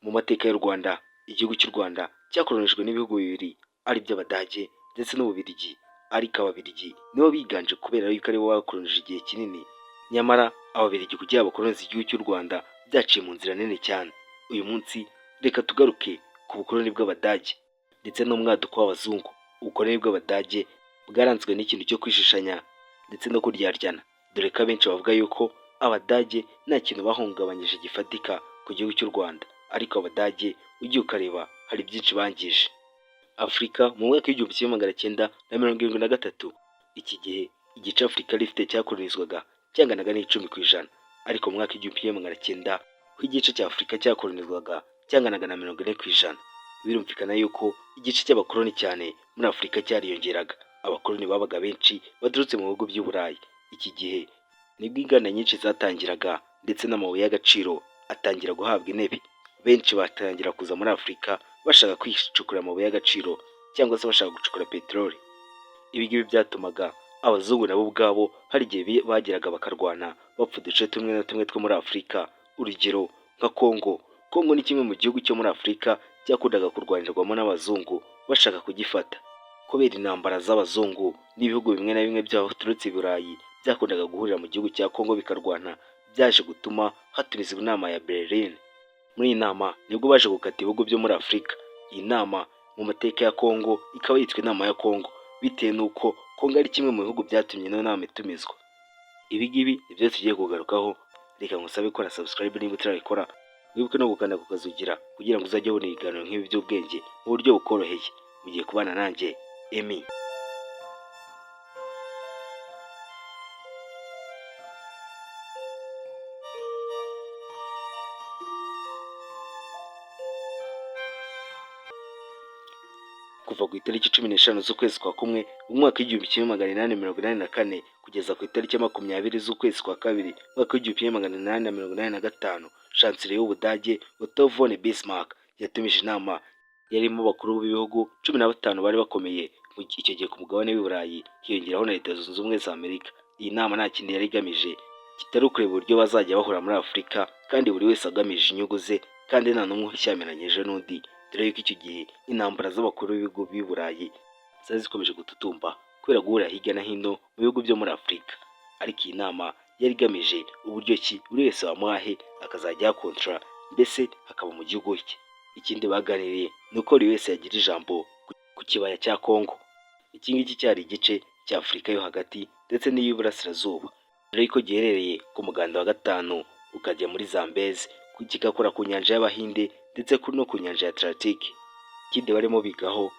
Mu mateka y'u Rwanda, igihugu cy'u Rwanda cyakolonijwe n'ibihugu bibiri ari by'Abadage ndetse n'Ububiligi, ariko Ababiligi nibo biganje kubera yuko aribo bakolonije igihe kinini. Nyamara Ababiligi kugira bakolonize igihugu cy'u Rwanda byaciye mu nzira nini cyane. Uyu munsi reka tugaruke ku bukoloni bw'Abadage ndetse n'umwaduko w'Abazungu. Ubukoloni bw'Abadage bwaranzwe n'ikintu cyo kwishishanya ndetse no kuryaryana, dore ko abenshi bavuga yuko Abadage nta kintu bahungabanyije gifatika ku gihugu cy'u Rwanda, ariko Abadage ugiye ukareba hari byinshi bangije. Afurika mu mwaka w'1973, iki gihe igice Afurika yari ifite cyakolonizwaga cyanganaga n'10%, ariko mu mwaka w'1900 ko igice cya Afurika cyakolonizwaga cyanganaga na 40%. Birumvikana yuko igice cy'abakoloni cyane muri Afurika cyariyongeraga. Abakoloni babaga benshi baturutse mu bihugu by'i Burayi. Iki gihe nibwo inganda nyinshi zatangiraga ndetse n'amabuye y'agaciro atangira guhabwa intebe. Benshi batangira kuza muri Afurika bashaka kwicukura amabuye y'agaciro cyangwa se bashaka gucukura peteroli. Ibi ngibi byatumaga abazungu nabo ubwabo hari igihe bageraga bakarwana bapfa uduce tumwe na tumwe two muri Afurika. Urugero nka Kongo. Kongo ni kimwe mu gihugu cyo muri Afurika cyakundaga kurwanirwamo n'abazungu bashaka kugifata. Kubera intambara z'abazungu n'ibihugu bimwe na bimwe byaturutse i Burayi byakundaga guhurira mu gihugu cya Kongo bikarwana, byaje gutuma hatumizwa inama ya Berlin. Muri iyi nama nibwo baje gukata ibihugu byo muri Afurika. Iyi nama mu mateka ya Kongo ikaba yitwa inama ya Kongo bitewe n'uko Kongo ari kimwe mu bihugu byatumye ino nama itumizwa. Ibi ngibi nibyo tugiye kugarukaho, reka ngusabe gukora subscribe niba utarayikora, wibuke no gukanda ku kazugira kugira ngo uzajye ubona ibiganiro nk'ibi by'ubwenge mu buryo bukoroheye. Mugiye kubana nanjye Emmy. Kuva ku itariki 15 z'ukwezi kwa kumwe mu mwaka w'1884 kugeza ku itariki 20 z'ukwezi kwa kabiri mu mwaka w'1885, Chancelier w'Ubudage Otto von Bismarck yatumije inama yarimo abakuru b'ibihugu 15 bari bakomeye icyo gihe ku mugabane w'i Burayi, hiyongeraho na Leta Zunze Ubumwe za Amerika. Iyi nama nta kindi yari igamije kitari ukureba uburyo bazajya bahura muri Afurika kandi buri wese agamije inyungu ze kandi nta n'umwe ushyamiranyije n'undi, dore yuko icyo gihe intambara z'abakuru b'ibihugu b'i Burayi zari zikomeje gututumba kubera guhurira hirya no hino mu bihugu byo muri Afurika. Ariko iyi nama yari igamije uburyo ki buri wese bamuhahe akazajya ahakontorora, mbese hakaba mu gihugu cye. Ikindi baganiriye ni uko buri wese yagira ijambo ku kibaya cya Kongo. Iki ngiki cyari igice cya Afurika yo hagati ndetse n'iy'Iburasirazuba, dore yuko giherereye ku muganda wa gatanu ukajya muri Zambezi, kigakora ku nyanja y'Abahinde ndetse no ku nyanja ya Atlantique. Ikindi barimo bigaho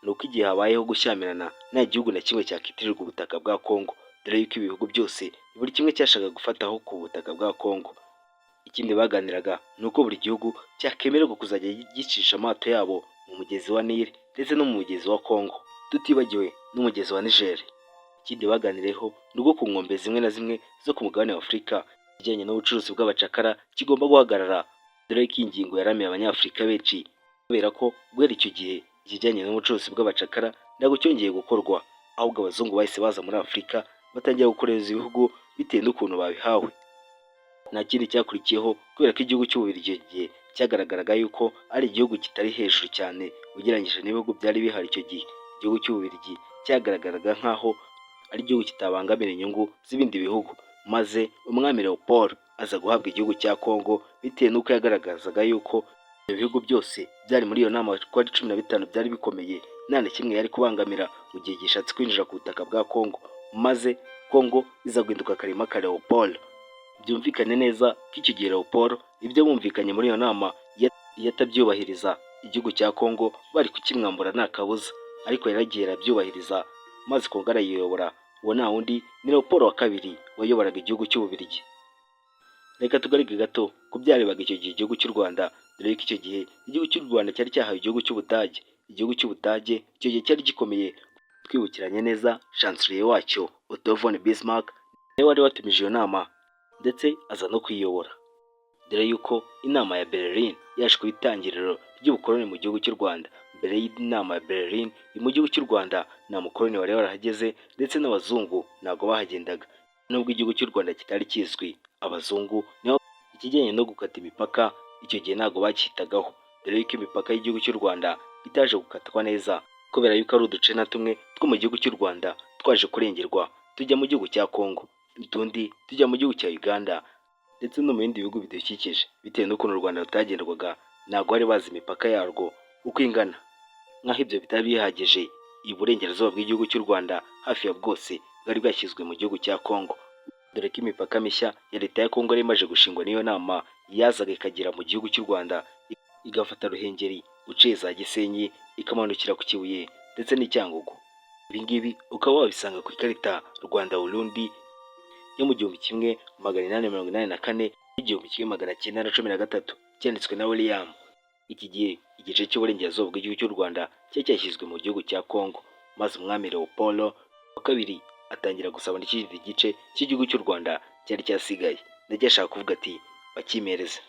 ni uko igihe habayeho gushyamirana nta gihugu na kimwe cyakitirirwa ubutaka bwa Kongo, dore yuko ibihugu byose buri kimwe cyashakaga gufataho ku butaka bwa Kongo. Ikindi baganiraga ni uko buri gihugu cyakemererwa kuzajya gicisha amato yabo mu mugezi wa Nile ndetse no mu mugezi wa Kongo, tutibagiwe n'umugezi wa Niger. Ikindi baganiriyeho ni uko ku nkombe zimwe na zimwe zo ku mugabane wa Afurika ikijyanye n'ubucuruzi bw'abacakara kigomba guhagarara, dore ko iyi ngingo yaramiye Abanyafurika benshi kubera ko guhera icyo gihe ikijyanye n'ubucuruzi bw'abacakara ntabwo cyongeye gukorwa, ahubwo abazungu bahise baza muri Afurika batangira gukoreza ibihugu bitewe n'ukuntu babihawe. Nta kindi cyakurikiyeho kubera ko igihugu cy'Ububiligi icyo gihe cyagaragaraga yuko ari igihugu kitari hejuru cyane ugereranyije n'ibihugu byari bihari icyo gihe. Igihugu cy'Ububiligi cyagaragaraga nk'aho ari igihugu kitabangamira inyungu z'ibindi bihugu, maze umwami Leopold aza guhabwa igihugu cya Kongo bitewe n'uko yagaragazaga yuko ibihugu byose byari muri iyo nama uko ari 15 byari bikomeye, nta na kimwe yari kubangamira mu gihe gishatse kwinjira ku butaka bwa Kongo, maze Kongo iza guhinduka akarima ka Leopold. Byumvikane neza ko icyo gihe Leopold ibyo bumvikanye muri iyo nama iyo atabyubahiriza igihugu cya Kongo bari kukimwambura nta kabuza, ariko yaragiye arabyubahiriza maze Kongo arayiyobora. Uwo nta wundi ni Leopold wa kabiri wayoboraga igihugu cy'Ububiligi. Reka tugaruke gato ku byarebaga icyo gihe igihugu cy'u Rwanda, dore ko icyo gihe igihugu cy'u Rwanda cyari cyahawe igihugu cy'Ubudage. Igihugu cy'Ubudage icyo gihe cyari gikomeye, twibukiranye neza Chancelier wacyo Otto von Bismarck niwe wari watumije iyo nama ndetse aza no kuyiyobora. Dore yuko inama ya Berlin yaje kuba itangiriro ry'ubukoloni mu gihugu cy'u Rwanda. Mbere y'inama ya Berlin mu gihugu cy'u Rwanda nta mukoloni wari warahageze ndetse n'abazungu ntabwo bahagendaga. Nubwo igihugu cy'u Rwanda kitari kizwi, abazungu niho ikijyanye no gukata imipaka Icyo gihe ntabwo bacyitagaho, dore yuko imipaka y'igihugu cy'u Rwanda itaje gukatwa neza, kubera yuko ari uduce na tumwe two mu gihugu cy'u Rwanda twaje kurengerwa tujya mu gihugu cya Kongo, utundi tujya mu gihugu cya Uganda ndetse no mu bindi bihugu bidukikije. Bitewe n'ukuntu u Rwanda rutagendwaga, ntabwo bari bazi imipaka yarwo uko ingana. Nk'aho ibyo bitari bihagije, iburengerazuba bw'igihugu cy'u Rwanda hafi ya bwose bwari bwashyizwe mu gihugu cya Kongo, dore ko imipaka mishya ya leta ya Kongo yari imaze gushingwa n'iyo nama yazaga ikagera mu gihugu cy'u Rwanda, igafata Ruhengeri uciye za Gisenyi, ikamanukira ku Kibuye ndetse n'i Cyangugu. Ibi ngibi ukaba wabisanga ku ikarita Rwanda Burundi yo mu 1884 n'1913, cyanditswe na William. Iki gihe igice cy'uburengerazuba bw'igihugu cy'u Rwanda cyari cyashyizwe mu gihugu cya Kongo, maze umwami Leopold wa kabiri atangira gusaba n'ikindi gice cy'igihugu cy'u Rwanda cyari cyasigaye, ndetse ashaka kuvuga ati bakimereze.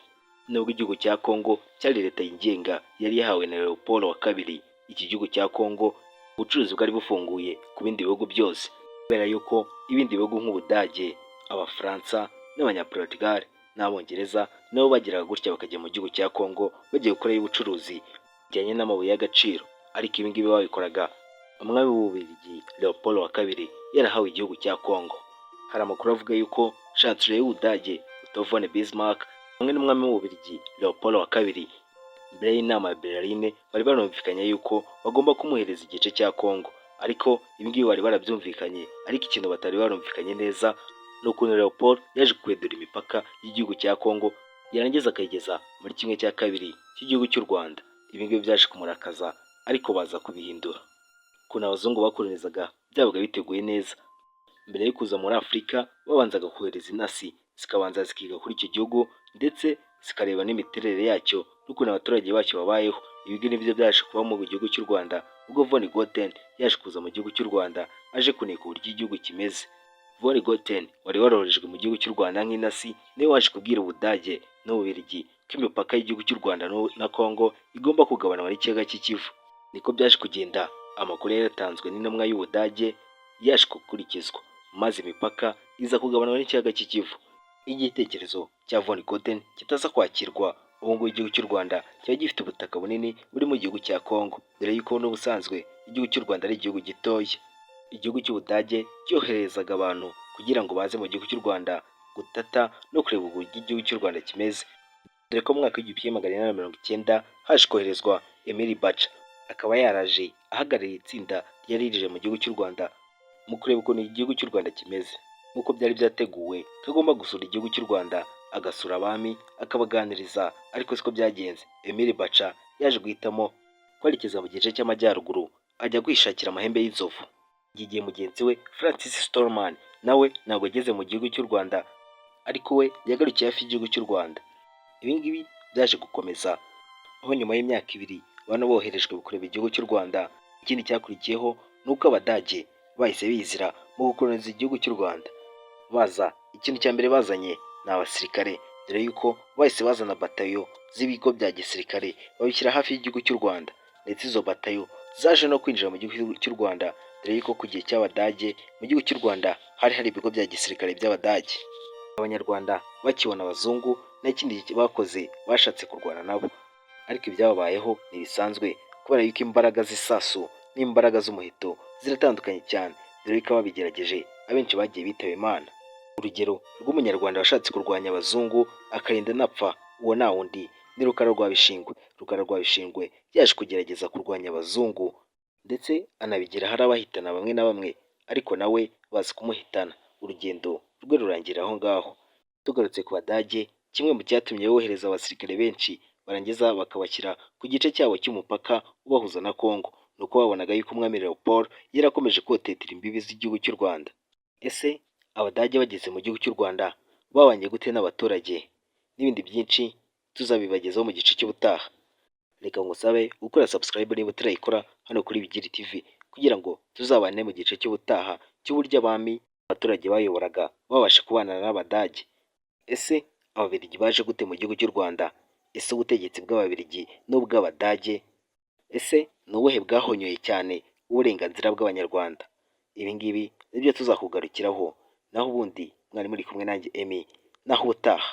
Nubwo igihugu cya Kongo cyari leta yigenga yari yahawe na Leopold wa kabiri, iki gihugu cya Kongo ubucuruzi bwari bufunguye ku bindi bihugu byose, kubera yuko ibindi bihugu nk'Ubudage, Abafaransa n'Abanyaportugal n'Abongereza nabo bageraga gutya bakajya mu gihugu cya Kongo bagiye gukorayo ubucuruzi bujyanye n'amabuye y'agaciro. Ariko ibi ngibi babikoraga umwami w'Ububiligi Leopold wa kabiri yarahawe igihugu cya Kongo. Hari amakuru avuga yuko Chancelier y'Ubudage Otto von Bismarck hamwe n'umwami w'Ububiligi Leopold wa kabiri, mbere y'inama ya Berlin, bari barumvikanye yuko bagomba kumuhereza igice cya Kongo. Ariko ibi ngibi bari barabyumvikanye, ariko ikintu batari barumvikanye neza ni ukuntu Leopold yaje kwedura imipaka y'igihugu cya Kongo, yarangiza akayigeza muri 1/2 cy'igihugu cy'u Rwanda. Ibi ngibi byaje kumurakaza, ariko baza kubihindura. Ukuntu abazungu bakolonizaga byabaga biteguye neza. Mbere yo kuza muri Afurika babanzaga kohereza intasi, zikabanza zikiga kuri icyo gihugu, ndetse zikareba n'imiterere yacyo n'ukuntu abaturage bacyo babayeho. Ibi ngibi nibyo byaje kuba mu gihugu cy'u Rwanda ubwo Von Goten yaje kuza mu gihugu cy'u Rwanda aje kuneka uburyo igihugu kimeze. Von Goten wari waroherejwe mu gihugu cy'u Rwanda nk'intasi niwe waje kubwira Ubudage n'Ububiligi ko imipaka y'igihugu cy'u Rwanda na Kongo igomba kugabanwa n'ikiyaga cy'Ikivu. Niko byaje kugenda. Amakuru yari yatanzwe n'intumwa y'Ubudage yaje gukurikizwa, maze imipaka iza kugabanwa n'ikiyaga cy'Ikivu. Igitekerezo cya Von Goten kitaza kwakirwa, ubu ngubu igihugu cy'u Rwanda cyari gifite ubutaka bunini buri mu gihugu cya Kongo, dore yuko n'ubusanzwe igihugu cy'u Rwanda ari igihugu gitoya. Igihugu cy'Ubudage cyoherezaga abantu kugira ngo baze mu gihugu cy'u Rwanda gutata no kureba uburyo igihugu cy'u Rwanda kimeze, dore ko mu mwaka w'1890 haje koherezwa Emile Baca, akaba yaraje ahagarariye itsinda ryari rije mu gihugu cy'u Rwanda mu kureba ukuntu igihugu cy'u Rwanda kimeze. Nk'uko byari byateguwe ko agomba gusura igihugu cy'u Rwanda, agasura abami, akabaganiriza, ariko siko byagenze. Emile Baca yaje guhitamo kwerekeza mu gice cy'amajyaruguru ajya kwishakira amahembe y'inzovu. Iki gihe mugenzi we Francis Storman nawe ntabwo yageze mu gihugu cy'u Rwanda, ariko we yagarukiye hafi y'igihugu cy'u Rwanda. Ibi ngibi byaje gukomeza aho nyuma y'imyaka 2 bano boherejwe kureba igihugu cy'u Rwanda. Ikindi cyakurikiyeho ni uko Abadage bahise bizira mu gukoloniza igihugu cy'u Rwanda. Baza, ikintu cya mbere bazanye ni abasirikare, dore yuko bahise bazana batayo z'ibigo bya gisirikare babishyira hafi y'igihugu cy'u Rwanda, ndetse izo batayo zaje no kwinjira mu gihugu cy'u Rwanda, dore yuko ku gihe cy'Abadage mu gihugu cy'u Rwanda hari hari ibigo bya gisirikare by'Abadage. Abanyarwanda bakibona abazungu nta kindi bakoze, bashatse kurwana nabo, ariko ibyababayeho ntibisanzwe, kubera yuko imbaraga z'isasu n'imbaraga z'umuheto ziratandukanye cyane, dore yuko ababigerageje abenshi bagiye bitaba Imana. Urugero rw'Umunyarwanda washatse kurwanya abazungu akarinda anapfa, uwo nta wundi ni Rukara rwa Bishingwe. Rukara rwa Bishingwe yaje kugerageza kurwanya abazungu, ndetse anabigeraho arabahitana bamwe na bamwe, ariko nawe baza kumuhitana, urugendo rwe rurangira aho ngaho. Tugarutse ku Badage, kimwe mu cyatumye bohereza abasirikare benshi barangiza bakabashyira ku gice cyabo cy'umupaka ubahuza na Kongo, ni uko babonaga yuko umwami Leopold yarakomeje kotetera imbibi z'igihugu cy'u Rwanda. Ese Abadage bageze mu gihugu cy'u Rwanda babanye gute n'abaturage? N'ibindi byinshi tuzabibagezaho mu gice cy'ubutaha. Reka ngusabe gukora subscribe niba utarayikora hano kuri Bigiri TV, kugira ngo tuzabane mu gice cy'ubutaha cy'uburyo abami abaturage bayoboraga babasha kubana n'Abadage. Ese Ababiligi baje gute mu gihugu cy'u Rwanda? Ese ubutegetsi bw'Ababiligi n'ubw'Abadage, ese ni ubuhe bwahonyoye cyane uburenganzira bw'Abanyarwanda? Ibi ngibi nibyo tuzakugarukiraho, naho ubundi mwari muri kumwe nanjye Emmy, naho ubutaha.